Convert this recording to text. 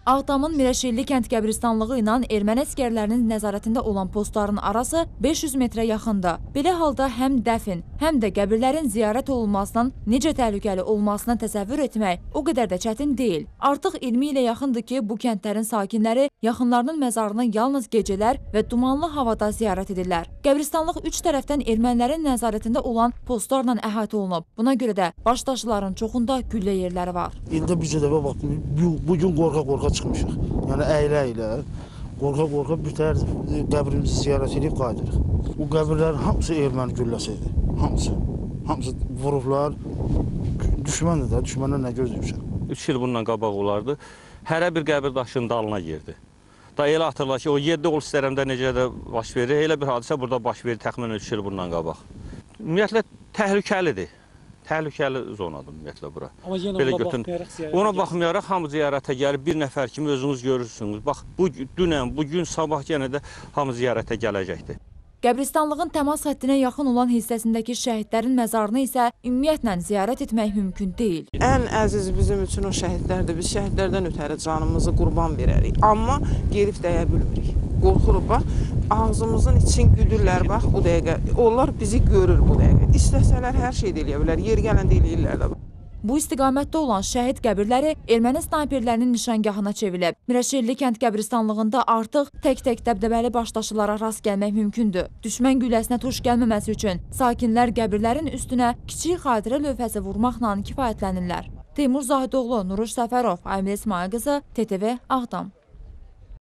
Ağdamın Mirəşirli kənd qəbristanlığı ilə erməni əsgərlərinin nəzarətində olan postların arası 500 metrə yaxındır. Belə halda həm dəfn, həm də qəbirlərin ziyarət olunmasının necə təhlükəli olmasını təsəvvür etmək o qədər də çətin deyil. Artıq 20 ilə yaxındır ki, bu kəndlərin sakinləri yaxınlarının məzarını yalnız gecələr və dumanlı havada ziyarət edirlər. Qəbristanlıq üç tərəfdən ermənilərin nəzarətində olan postlarla əhatə olunub. Buna görə də başdaşların çoxunda güllə yerləri var. İldə bir dəfə bax, bugün qorxa-qorxa çıxmışıq. Yəni əylə-əylə, qorxa-qorxa bir tər qəbrimizi ziyarət edib qayıdırıq. O qəbirlərin hamısı erməni gülləsi idi. Hamısı. Hamısı vurublar. Düşməndir də, düşməndən nə gözləyirsən? 3 il bundan qabaq olardı. Hərə bir qəbir daşının dalına girdi. Da elə hatırla ki, o yerdə ol istərəmdə necə də baş verir. Elə bir hadisə burada baş verir təxminən 3 il bundan qabaq. Ümumiyyətlə təhlükəlidir. Təhlükəli zonadır ümumiyyətlə bura. Amma yenə ona baxmayaraq ziyarətə Ona baxmayaraq hamı ziyarətə gəlir. Bir nəfər kimi özünüz görürsünüz. Bax, bu dünən, bugün, sabah yenə də hamı ziyarətə gələcəkdir. Qəbristanlığın təmas xəttinə yaxın olan hissəsindəki şəhidlərin məzarını isə ümumiyyətlə ziyarət etmək mümkün deyil. Ən əziz bizim üçün o şəhidlərdir. Biz şəhidlərdən ötəri canımızı qurban verərik. Amma gedib dəyə bilmirik. Qorxuruq, bax, ağzımızın için güdürlər, bax, bu dəqiqə. Onlar bizi görür bu dəqiqə. İstəsələr hər şey də eləyə bilər, yer gələndə eləyirlər də. Bu istiqamətdə olan şəhid qəbirləri erməni snayperlərinin nişangahına çevrilib. Mirəşirli kənd qəbristanlığında artıq tək-tək dəbdəbəli başdaşılara rast gəlmək mümkündür. Düşmən gülləsinə tuş gəlməməsi üçün sakinlər qəbirlərin üstünə kiçik xatirə lövhəsi vurmaqla kifayətlənirlər. Teymur Zahidoğlu, Nuruş Səfərov, Aymil İsmayıl qızı, TTV, Ağdam.